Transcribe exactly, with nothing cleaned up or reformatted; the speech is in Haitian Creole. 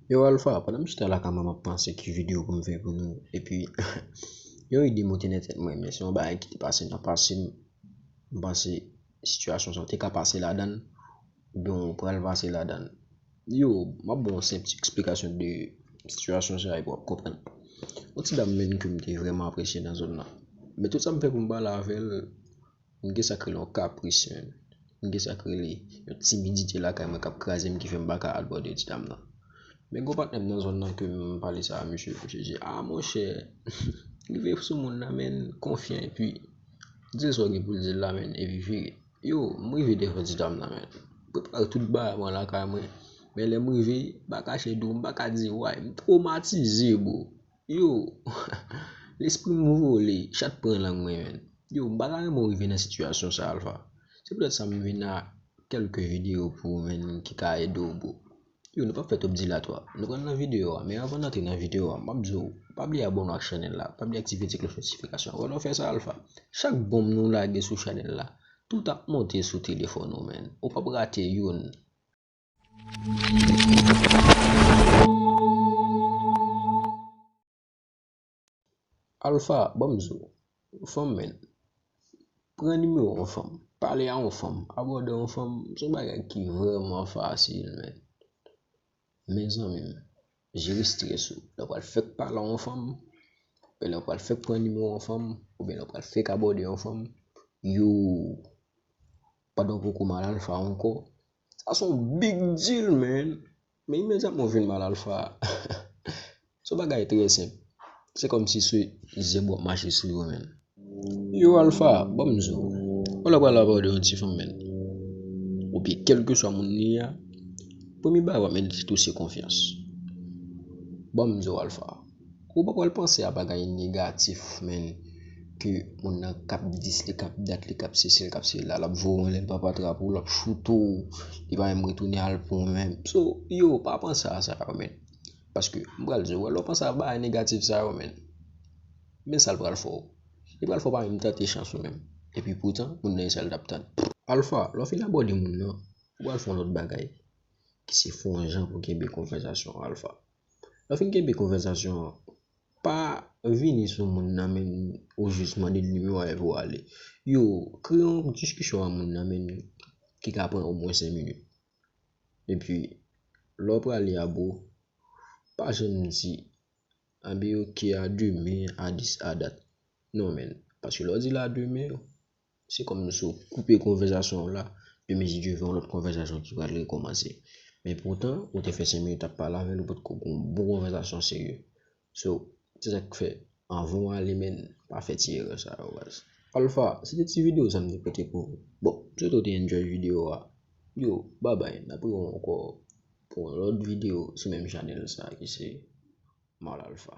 Yo, Alpha, pandan m chita lakay mwen, m ap panse ki videyo pou m fè pou nou. Epi, yon ide monte nan tèt mwen, men se yon bagay ki te pase nan pase m. M panse sitiyasyon sa w te ka pase ladan l, oubyen w pral pase ladan l. Yo, m ap ba w yon senp ti eksplikasyon de sitiyasyon sa a epi w ap konprann. Yon ti dam menn ke m te vrèman apresye nan zòn nan. Men tout sa m fè pou m pale avè l, m gen sa k rele yon kapris, menn. M gen sa k rele yon timidite lakay mwen k ap kraze m ki fè m pa ka abòde ti dam nan. Men gen yon patnè m nan zòn nan ke m pale sa a misye, misye di, "A, monchè, rive sou moun nan, menn, konfyan, epi di l sa w gen pou l di l la, menn, epi vire." Yo, m rive devan ti dam nan, menn. Prepare tout bagay mwen lakay mwen. Men lè m rive, m pa kache di w, m pa ka di w, m twomatize, bro. Yo, lespri m vole, chat pran lang mwen, menn. Yo, m pa ta renmen w rive nan sitiyasyon sa a, Alpha. Se poutèt sa m vin a kèlke videyo pou ou, menn, ki ka ede w, bro. Yo, nou p ap fè twòp dilatwa. Nou pral nan videyo a, men anvan n antre nan videyo a, m ap di w, pa bliye abòne ak chanèl la, pa bliye aktive ti klòch notifikasyon an. Wè lè w fè sa, Alpha. Chak bonm nou lage sou chanèl la, tout ap monte sou telefòn ou, menn. Ou p ap rate youn. Alpha, ban m di w, fanm, menn. Pran nimewo yon fanm, pale a yon fanm, abòde yon fanm, se yon bagay ki vrèman fasil, menn. Men zanmi m, jere estrès ou. Lè w pral fèk pale a yon fanm, oubyen lè w pral fèk pran nimewo yon fanm, oubyen lè w pral fèk abòde yon fanm, yo, pandan w poko mal Alpha ankò, sa se yon big deal, menn. Men imedyatman w vin mal Alpha, se yon bagay trè senp. Se kòmsi se zèb w ap mache sou yo, menn. Yo, Alpha, ban m di w, ou lè pral abòde yon ti fanm, menn, oubyen kèlkeswa moun li ye a, premye bagay w ap mete sou tou se konfyans. Ban m di w, Alpha, ou pa pral panse a bagay negatif, menn, ke moun nan k ap dis li, k ap dat li, k ap sesi, k ap sela, l ap voye w anlè, l p ap atrape w, l ap choute w, li pa menm retounen al pou ou menm. So, yo, pa panse a sa yo, menn. Paske, m pral di w, lè w panse a bagay negatif sa yo, menn, men sa l pral fè w. Li pral fè w pa menm tante chans ou menm. Epi poutan, moun nan e sa l t ap tann. Alpha, lè w fin abòde moun nan, ou pral fè yon lòt bagay, ki se fè yon jan pou kenbe konvèsasyon an, Alpha. Lè w fin kenbe konvèsasyon an, pa vini sou moun nan, menn, ou jis mande l nimewo a epi w ale. Yo, kreye yon diskisyon ak moun nan, menn, ki ka pran omwen senk minit. Epi, lè w prale a, bro, pa janm di, "Anben, oke, a demen, a dis, a dat." Non, menn. Paske lè w di l a demen, se kòmsi w koupe konvèsasyon an la, demen, si Dye vle, yon lòt konvèsasyon ki pral rekòmanse. Men poutan, ou te fè senk minit ap pale avè l, ou potko gen yon bon konvèsasyon serye. So, se sa k fè, anvan w ale, menn, pa fè ti erè sa yo, baz. Alpha, se te ti videyo sa m te pote pou ou. Bon, m swete w te enjoy videyo a. Yo, babay, n ap rewè ankò pou yon lòt videyo sou menm chanèl sa ki se Mal Alpha.